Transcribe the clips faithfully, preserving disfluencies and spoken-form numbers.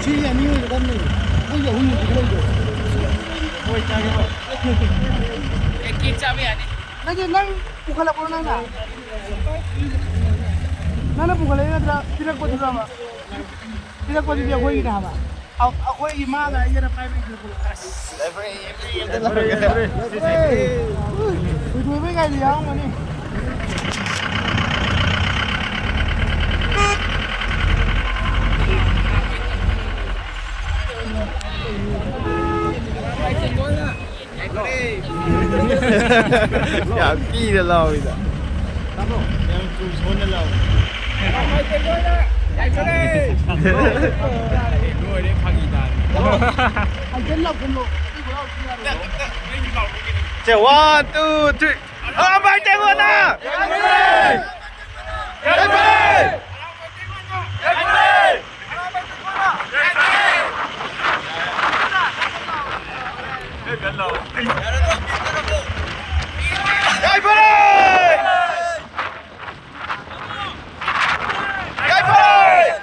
ꯁꯤ ꯑꯅꯤ ꯑꯣꯏꯒꯗꯕꯅꯦ꯫ ꯑꯩꯈꯣꯏꯒꯤ ꯑꯍꯨꯝ ꯍꯧꯖꯤꯛ ꯂꯩꯗꯣ꯫ ꯍꯣꯏ, ꯆꯥꯒꯦ, ꯍꯣꯏ꯫ ꯑꯦ, ꯀꯦꯛ ꯆꯥꯕ ꯌꯥꯅꯤ꯫ ꯅꯠꯇꯦ, ꯅꯪ ꯄꯨꯈꯠꯂꯛꯄ꯭ꯔꯣ ꯅꯪꯅ? ꯅꯪꯅ ꯄꯨꯈꯠꯂꯛꯏ ꯅꯠꯇ꯭ꯔꯥ? ꯄꯤꯔꯛꯄꯗꯨꯔꯕ? ꯄꯤꯔꯛꯄꯗꯨꯗꯤ ꯑꯩꯈꯣꯏꯒꯤꯅꯦ ꯍꯥꯏꯕ꯫ ꯑ-, ꯑꯩꯈꯣꯏꯒꯤ ꯃꯥꯒ ꯑꯩꯒꯅ ꯄꯥꯏꯕꯒꯤ ꯄꯤꯔꯛꯄꯗꯣ꯫ ꯊꯣꯏꯊꯣꯏꯕꯩ ꯒꯥꯔꯤꯗ ꯌꯥꯎꯔꯝꯒꯅꯤ꯫ ꯌꯥꯝ ꯀꯤꯅ ꯂꯥꯎꯏꯗ꯫ ꯌꯥꯝ ꯇꯨ ꯁꯣꯟꯅ ꯂꯥꯎꯏ꯫ ꯂꯣꯏꯔꯦ, ꯐꯥꯒꯤ ꯇꯥꯔꯦ꯫ ꯁꯦ, one, two, three. ꯑꯔꯥꯝꯕꯥꯏ ꯇꯦꯡꯒꯣꯅ! ꯌꯥꯏꯐꯔꯦ! ꯌꯥꯏꯐꯔꯦ!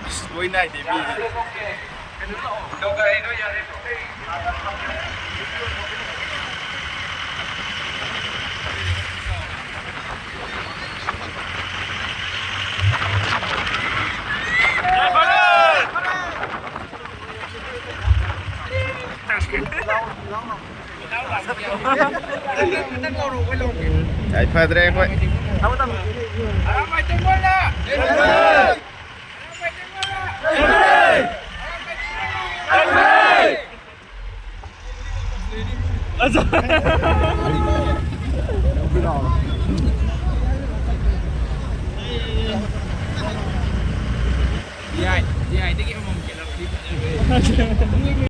ꯑꯁ, ꯂꯣꯏ ꯅꯥꯏꯗꯦ ꯃꯤꯁꯦ꯫ ꯌꯥꯏꯐꯗ꯭ꯔꯦ ꯑꯩꯈꯣꯏ꯫ ꯌꯥꯏ, ꯌꯥꯏꯗꯒꯤ ꯑꯃꯃꯝ ꯈꯦꯠꯅꯕꯗꯤ ꯐꯖꯈ꯭ꯔꯦ꯫